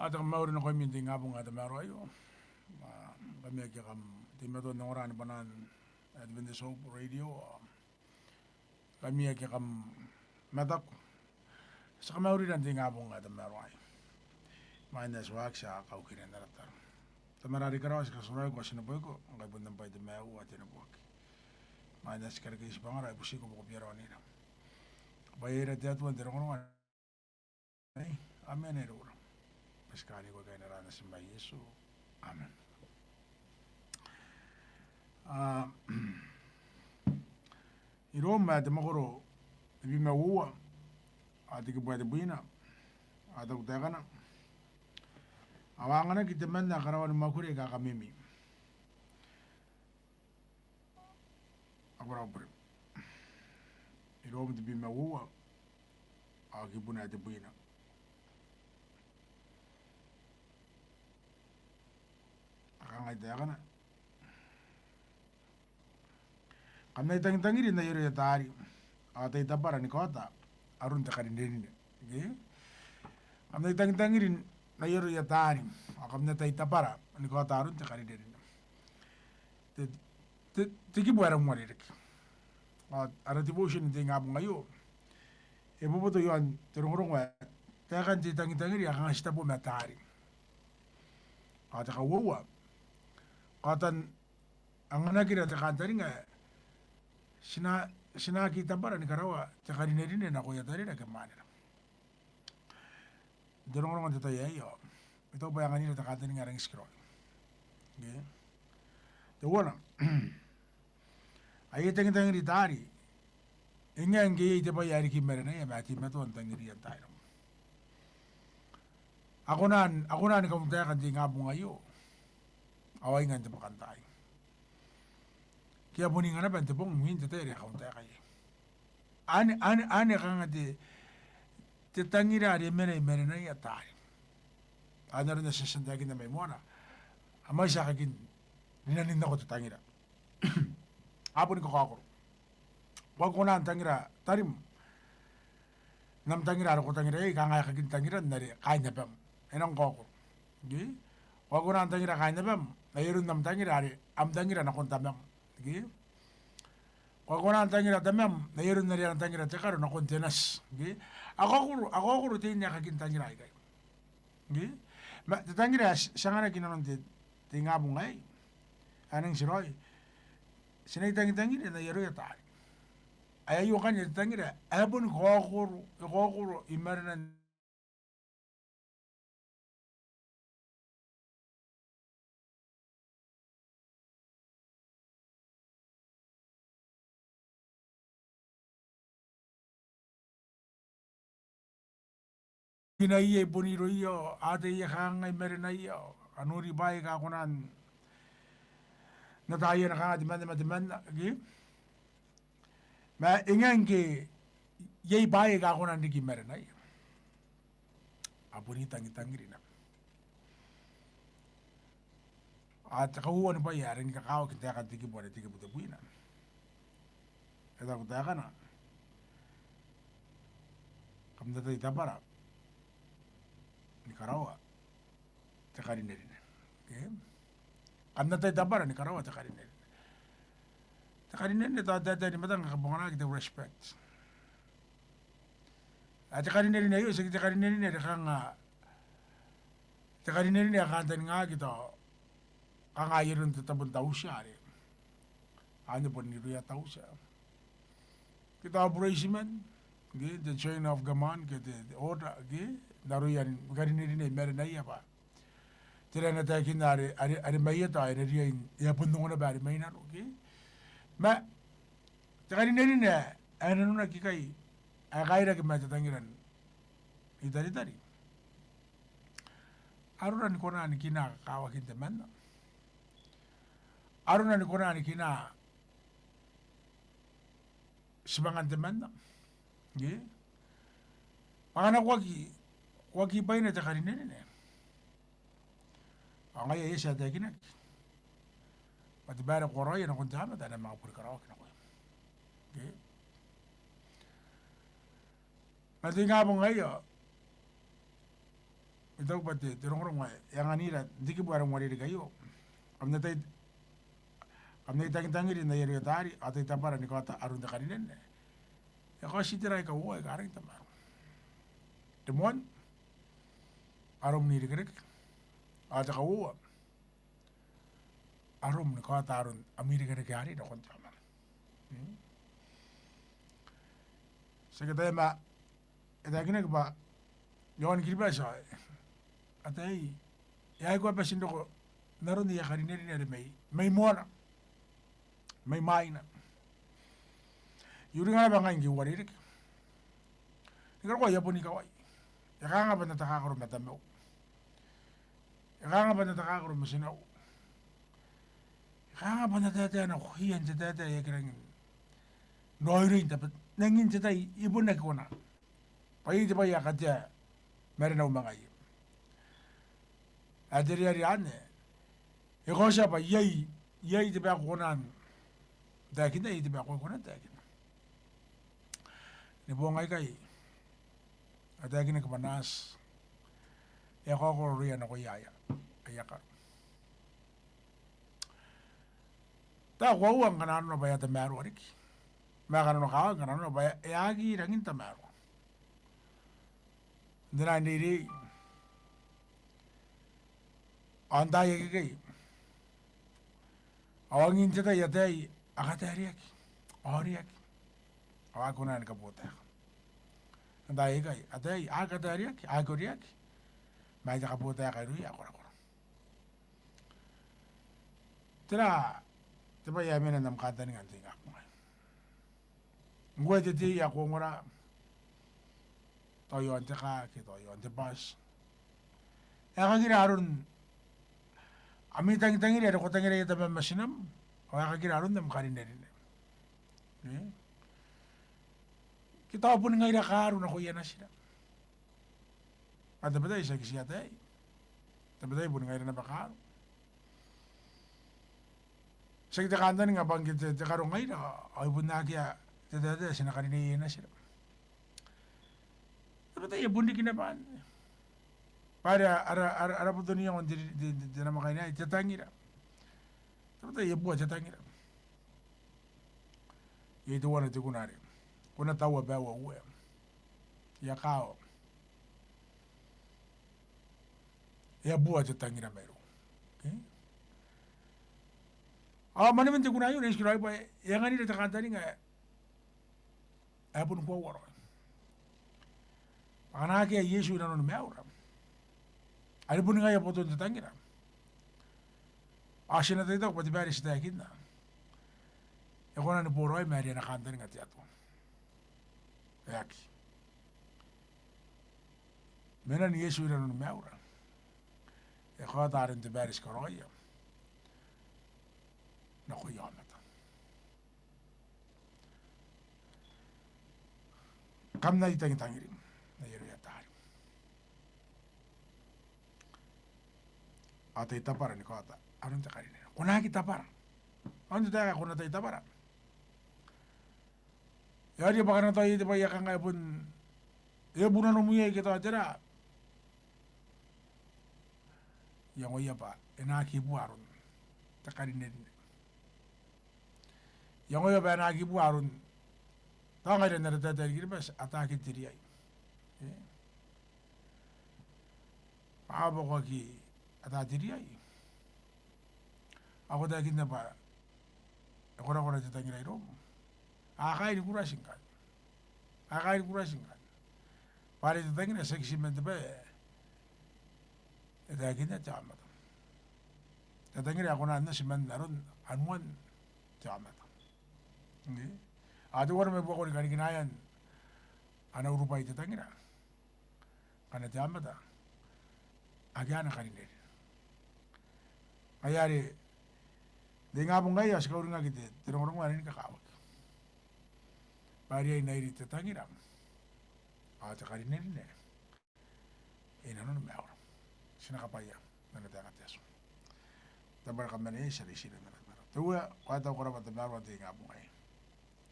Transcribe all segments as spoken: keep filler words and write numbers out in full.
Ao te kamauri nakoimi n te ingabong ae tamaroa aio. Ao ngkami ake kam teimatoa n ongora ni bwanaan Adventist Hope Radio, ao ngkami ake kam mataku, ti a kamaurira n te ingabong ae tamaroa aei. Imwain ae ti waaki, ti a kaukia n ara tataro. Tamara are i karawa, ti kaotioti, ko a tia ni boiko, ngkai bon am bwai te maiu ao te neboaki. Imwain ae ti karekei tibwangara, I butiko bwa ko bia raonira. Bwa e ira te Atua n te rongorongo aei ao mena iroura. Bwa ti kaaniko ikai n aran Natim ae Iesu. Amen. Ao i Rom ae te mwakoro tebwi ma uoua, ao te kibu ae tebwina, ao e taku taekana: Ao a anganaki temanna karawa ni mwakuri aika kamimi. Ao ko rabwa. I Rom tebwi ma uoua, ao kibuna ae tebwina. Ao kangai taekana: Kam na itangitangiri n ai aroia taari, ao tai tabara ni kaota aron te karinerine. Ke? Kam na itangitangiri n ai aroia taari, ao kam na tai tabara ni kaota aron te karinerine. Te, te, te kibu ae rangi n uarereke. Ao ara devotion n te ingabong aio e boboto i aon te rongorongo ae taekan te itangitangiri ae kanga ti tabo ma taari. Ao te kauoua, kaotan anganakira te kantaninga ae ti na, ti na aki tabara ni karaoa te karinerine nakoia tarira ke mwanera. N te rongorongo n te tai aei ao I taku bwa e anganira te kantaninga ae rangi n tikiraoi. Ke? Teuana, aia tangitangiri taari e ngae ngke iai te bwai ae riki i marenaia ma e teimatoa n tangiriia n taai nako. A kona n, a kona ni kauntaeka n te ingabong aio, ao ai ngae n te bwakantaai. Ke a bon inga naba n te bong imwin te tai are a kauntaeka iai. Anne, anne, anne kanga te, te tangira are e mena i marenaia taari. Ao n aron ae ti a tia n taekinna mai moana, a mwaiti aekakin rinanon nako te tangira. A boni kakaokoro. Ko aki kona n tangira tarim n am tangira are ko tangira iai, kanga aekakin tangiran are kaain abam. E nang kaokoro. Ke? Ko aki kona n tangira kaain abam n ai aron am tangira are am tangira nakon tamam. Ke? Ko aki kona n tangira tamam n ai aron are ana tangira te karo nakon te nati. Ke? A kaokoro, a kaokoro tein aekakin tangira aikai. Ke? Ma te tangira ae ti, ti anganaki inanon te, te ingabong aei ae nang tikiraoi, ti na itangitangiri n ai aroia taari. Ae aio ngkanne te tangira ae boni kaokoro, e kaokoro i marenan kinaia i bon irouia, ao a ataia kanga i marenaia, a nori bwaai aika a kona n ataia n kanga temanna ma temanna, ke? Ma e ngae ngke iai bwaai aika a kona n riki i marenaia, a boni tangitangiri naba. Ao te kauoua ni bwai ae rangi ni kakawaki n taekan te kibu are te kibu tebwina, e taku taekana: Kam na tai tabara ni karaoa te karinerine. Ke? Kam na tai tabara ni karaoa te karinerine. Te karinerine tao taetae ni matang ae kabonganaaki te respect. Ao te karinerine aio tiaki te karinerine are kanga, te karinerine ae kantaningaaki tao kanga ai aron te tabo n tautia are anne bon irouia tautia. Ke tao bureitiman, ke te chain of command, ke te, te order, ke n aroia ni karinerine i marenaia bwa tera ae na taekinna are, are, are mai eta ao e na riai, e a bon ongo naba are mai nano, ke? Ma te karinerine ae nanonaki ikai ae kairaki ma te tangira n Itaritari, arona ni kona ni kina kakawakin temanna. Arona ni kona ni kina tibwangan temanna. Ke? Bwa ngkana ko aki, ko aki bwaina te karinerine, ao ngaia e a tia taekinaki bwa te bwai are ko karaoia nakon te aomata ae na manga boni karaoaki nakoim. Ke? Ma te ingabong aei ao I taku bwa te, te rongorongo ae e anganira n te kibu are uarereke aio. Kam na tai, kam na itangitangiri n ai aroia taari, ao tai tabara ni kaota aron te karinanne. E kaoti itera aika uoua aika rangi n tamaroa. Te moan, arom n irekereke. Ao te kauoua, arom ni kaota aron am irekereke arei nakon te aomata. Mm. Ti aki ataia ma e taekinaki bwa iaon Kiribati, ataei, e a aikoa bati n roko n aron aia karinerine are mai, mai moana, mai mwaina. I uringa naba ngai ngke I uarereke. Ni karokoa I a bon ikawai. E kanga bwa N na takakaro ma tamau. E kanga bwa N na takakaro ma tinau. E kanga bwa N na taetae nakoia n te taetae ae e aki rangi n raoiroi n tabetai. N angin te tai I bon aki kona. Bwa iai te bwai ae katea marenau ma ngaia. Ae te riaria anne, e kaotia bwa iai, iai te bwai ae ko kona n taekinna, iai te bwai ae ko aki kona n taekinna. Ni boong aikai, a taekinaki bwa nurse e a kaokoro aroia nakoia aia, aia karo. Tao koaua ngkana nanona bwa e a tamaroa riki. Ma e a kananokawaki ngkana nanona bwa e aki rangi n tamaroa. N te naan reirei, ao n taai akekei, ao angin te tai ataei a kataereaki, a oreaki, ao a aki kona ni kabotaeka. N taai aikai ataei a aki kataereaki, a aki oreaki, ma ai te kabotaeka irouia ae korakora. Tera te bwai ae mena n am kantaninga n te ingabong aei? Ngkoe te tei ae ko ongora, tao i aon te kaa ke tao i aon te bus, e kakira aron am itangitangiri are ko tangiraia tamam ma tinam, ao e kakira aron am karinerine. E? Ke tao boni ngaira kaaro nakoia natira. Ao tabetai tiaki ti ataei. Tabetai boni ngaira naba kaaro. Tiaki te kantaninga bwa ngke te, te karo ngaira, ao e bon akea te taetae ae ti na karineia natira. Tabetai e bon riki naba anne. Bwa are ara, ara, ara boto n iango n te, te, te, te namwakaina aei, te tangira. Tabetai e bua te tangira. Iai teuana te kuna are ko na taua bwa e uea. I a kawa. E a bua te tangira mairou. E? Ao manewen te kuna aio, n na tikiraoi bwa e anganira te kantaninga ae ae boni koaua raoi. Bwa ngkana akea Iesu i nanoni maiura, are boni ngaia boton te tangira, ao ti na tai taku bwa te bwai are ti taekinna e kona ni boraoi ma are ana kantaninga te Atua. E aki. Menan Iesu i nanoni maiura e kaota aron te bwai are ti karaoia nakoia aomata. Kam na itangitangiri n ai aroia taari, ao tai tabara ni kaota aron te karinanne. Ko na aki tabara. Ao n te taeka ae ko na tai tabara, e aera bwa ngkana tao iai te bwai ae kanga e bon, e bu nanom iai ke tao tera, iangoia bwa e na aki bua aron te karinanne. Iangoia bwa e na aki bua aron, tao ngaira n ara taetae ni Kiribati, ataakin te riai. E? Ao bwa ko aki ata te riai, ao ko taekinna bwa e korakora te tangira iroum. A kaai ni kurati ngkanne. A kaai ni kurati ngkanne. Bwa are te tangira tiaki ti man te bwai ae e taekinna te aomata. Te tangira e kona n oti man aron anuan te aomata. Ngke? Ao teuana mai buakon karikinaean ana urubwai te tangira ngkana te aomata akea ana karinanne. Ngaia are n te ingabong aei ao ti kauringaki te, te rongorongo ae rangi ni kakawaki. Bwa e riai n airi te tangira ao te karinanne i nanoni maiura. Ti na kabwaia n ana taeka te Atua. Tabo are kam anenea, ti a reitia n ana tamaroa. Te Uea, ko a tau ko rabwa n tamaroan te ingabong aei.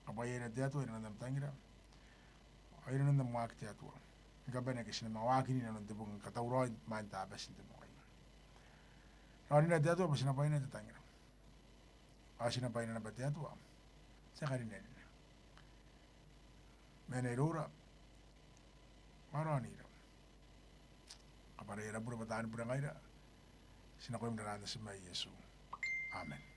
Kabwaiaira te Atua i nanon am tangira ao i nanon am waaki te Atua. ni kabane ake ti na manga waaki n inanon te bong ni katauraoi imwain te Tabati n te bong aei. Raonira te Atua bwa ti na bwaina te tangira. Ao ti na bwaina naba te Atua te karinerine. Ma e na iroura bwa raonira. Kabwarai ara bure bwa taani bure ngaira. Ti nakoim n aran Natim ae Iesu. Amen.